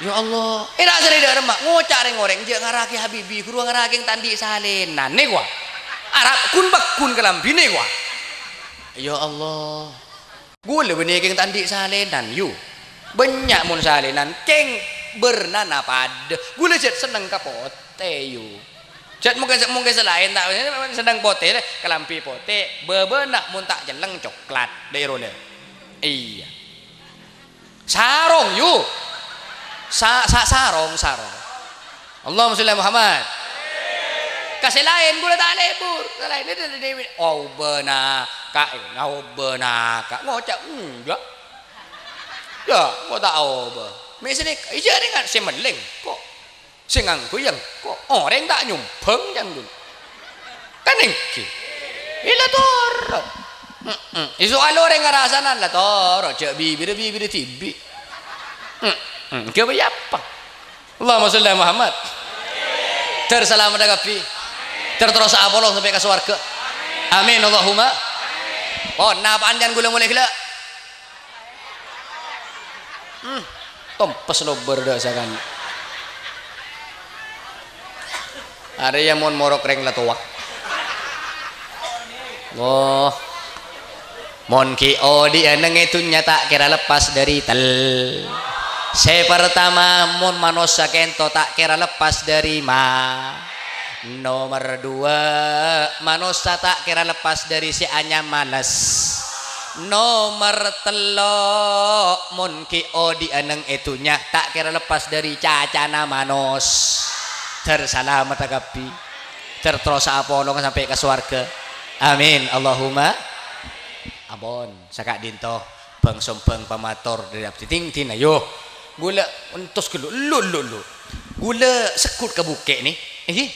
Ya Allah, èrasanè dâ' remma, ngoca' rèng-orèng, "Jhâ' ngarèya Habibi, ghuru ngarèya kèng ta' andi' salènan," è, kowa. Arapa, ghun-pagghun kalambhina, è, kowa. Ya Allah. Kaulâ bânnè kèng ta' andi' salènan, yu. Bânnya' mon salènan, kèng bârnana padâ. Kaulâ jhât senneng ka potè, yu. Jhât mongkè, mongkè sè laèn ta' senneng potè, kalambhi potè, bâbâna mon ta' celleng coklat, dâ' èrolè. Iyâ. Sarong, yu. Sa-, sa-, sarong, sarong. Allahumma sholli ala Muhammad. Ka sè laèn kaulâ ta' lebur. Sè laèn, "Aobâ na', Ka', aobâ na', Ka'." Ngoca', "Enjâ'. Yâ, engko' ta' aobâ." Mè' sè nèka, iyâ, rèng sè mellèng, ko'. Sè ngangghuy, yâ, ko'. Orèng ta' nyombhâng, yâ, ghun. Kan èngghi. Iyâ, la torot. Mm-mm. Èso' alorèng arasanan, la torot. Jhâ' bibirra, bibirra dhibi'. Mm-mm. Èngghi apa, yâ, apa? Allahumma sholli ala Muhammad. Dhâr salameddhâ kabbhi. Dhâr terrosa apolong sampè' ka sowarghâ. Amin, Allahumma. Pon, napa'an can kaulâ molè ghellâ'? Hmm, tompes lobâr dâ' sakan. Arèya mon morok rèng la towa. Wah. Mon ghi' odi'â neng è dhunnya ta' kèra leppas dâri tel-, sè partama, mon manossa kènto ta' kèra leppas dâri ma-, nomer duwâ', manossa ta' kèra leppas dâri sè anyama les. Nomer tello', mon ghi' odi'â neng è dhunnya, ta' kèra leppas dâri cacana manos. Dhâr salameddhâ kabbhi. Dhâr terrosa apolong sampè' ka sowarghâ. Amin. Allahumma. Ampon, saka'dinto bhâng-sombhâng pamator dâri abdhi. Ding-, dina, yo. Ghulâ entos ghâllu, lu, lu, lu. Ghulâ segghut ka bukè' nè. Èngghi?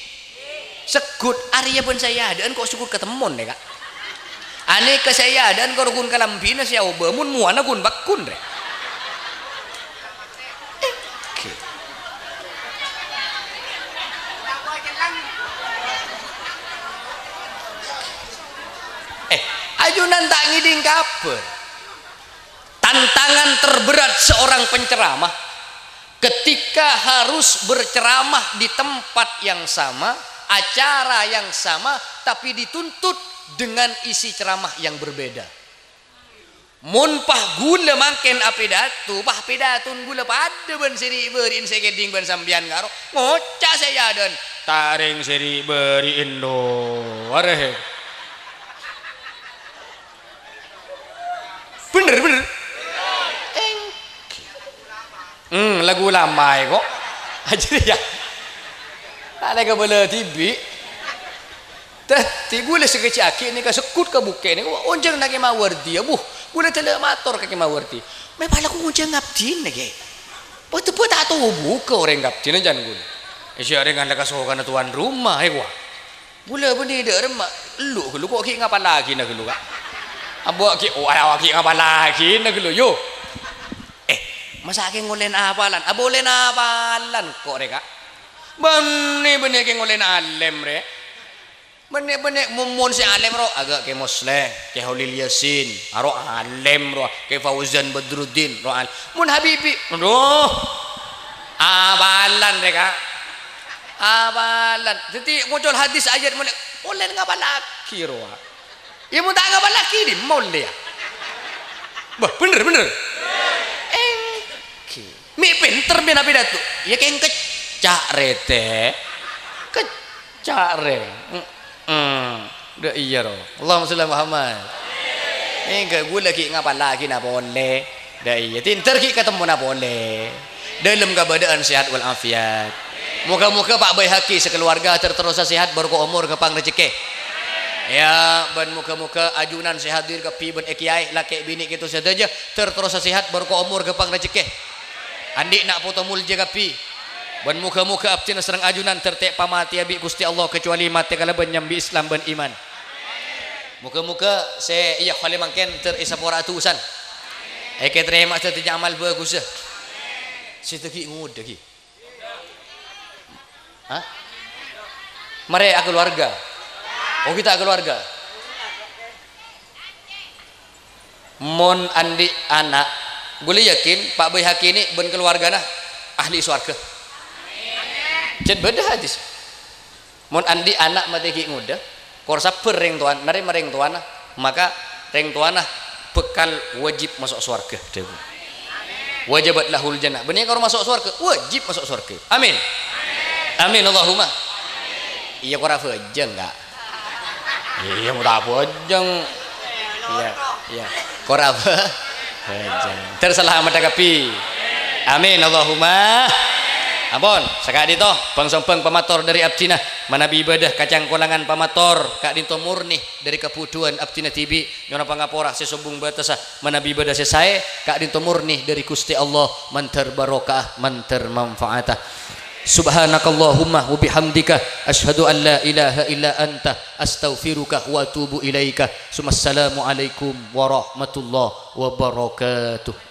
Segghut, arèya bân sè èadâ'ân ko' segghut ka temmon, rè, Ka'. Anèka sè èadâ'ân karo ghun kalambhina sè aobâ, mon mowana ghun-pagghun, rè. Èngghi. Eh, ajunan ta' ngèdhing kabhâr. Tantangan terberat seorang penceramah ketika harus berceramah di tempat yang sama, acara yang sama, tapi dituntut dengan isi ceramah yang berbeda. Mon pas ghulâ mangkèn apidato, pas pidatona ghulâ padâ bân sè ri'-bâri'na sè èkèdhing bân sampèyan karo, ngoca' sè èadâ'ân, "Ta' rèng sè ri'-bâri'na, do, arè." Bhender, bhender. Èngghi. Lagu lamaè, ko'. Ajâriyâ. Ta' lè kabâlâ dhibi'. Dhâddhi, ghulâ sè kèjhâ' aghi' nèka segghut ka bukè' nèka, onjhângnga Kè Mawardi, abu. Ghulâ dâlâ mator ka Kè Mawardi. "Mè' pala ko' ngonjhâng abdhina, Kè. Bâ-, bâ-, ta' tobu ka orèng abdhina, can ghulâ. È, sè orèng kan la kasokanna tuan rumah, è, kowa." Ghulâ bânnè dâ' remma, ellu' ghâllu, ko' ghi' ngapallaghi na ghâllu, Ka'. Ambo ghi', oh, ayo ghi' ngapallaghi na ghâllu, yo. Eh, masa' kè ngolèn apalan? Abolèn apalan ko' rè, Ka'. Bânnè, bânnè kè ngolèn alèm rè. Bânnè, bânnè, mon, mon sè alèm ro, aghâ' Kè Mosleh, Kè Holil Yasin, aro alèm ro, Kè Fauzan Badruddin, ro al-, mon Habibi, aduh. Apalan rè, Ka'. Apalan. Dhâddhi, ngocol hadis ayat molè, molè ngapallaghi rowa. Iyâ, mon ta' ngapallaghi, dimma ollè, yâ. Bâh, bhender, bhender. Èngghi. Mè' pènter mè' nabi dâtu. Iyâ, kèng kècca' rè, tè. Kècca' rè. Mm-mm. Dâ' iyâ, ro. Allahumma sholli ala Muhammad. Èngghi, ghulâ ghi' ngapallaghi napa ollè. Dâ' iyâ, tènter ghi' katemmona polè. Dâlem kabâdâ'ân sehat wal afiat. Moghâ-moghâ Pa' Baihaqi sakaluarga ter-terrosa sehat, barokah omor, ghâmpang rejhekkè. Yâ, bân moghâ-moghâ ajunan sè hadir kabbhi bân è kèyaè, lakè' binè' kèto sadhâjâ, ter-terrosa sehat, barokah omor, ghâmpang rejhekkè. Andi' na' poto molja kabbhi. Bân moghâ-moghâ abdhina sareng ajunan ter tè' pamatèya bi' Ghustè Allah, kecuali matè kalabân nyambi Islam bân iman. Moghâ-moghâ sè, iyâ, holè mangkèn ter èsapora dusan. Èkètarèma dhâddhi amal bhâghussa. Sè dhâggi' ngodâ ghi. Hah? Marè akaluarga. Oh, ghi' ta' akaluarga. Mon andi' ana', ghulâ yakin Pa' Baihaqi nè bân kaluargana ahli sowarghâ. Jhân bâdâ hadis. Mon andi' ana' matè ghi' ngodâ, kor sabbhâr rèng towana, narèma rèng towana, maka rèng towana bhâkal wajib maso' sowarghâ, dhâbu. Wajabat lahul jannah. Bânnè kor maso' sowarghâ, wajib maso' sowarghâ. Amin. Amin, Allahumma. Iyâ, kor abhâjâng, Ka'. Iyâ, mon ta' abhâjâng. Iyâ, iyâ. Kor abhâ-, Ter salamet kabbhi. Amin, Allahumma. Ampon, saka'dinto, bhâng-sombhâng pamator dhâri abdhina, manabi bâdâ kacangkolangan pamator, ka'dinto morni dhâri kabhudhuwân abdhina dhibi', nyo'ona pangapora sè sombhung bâtessa, manabi bâdâ sè saè, ka'dinto morni dhâri Ghustè Allah, mandhâr barokah, mandhâr manfaata. Subhanakallahumma wa bihamdika, asyhadu an la ilaha illa anta, astaghfiruka wa atubu ilaika. Summassalamualaikum warahmatullahi wabarakatuh.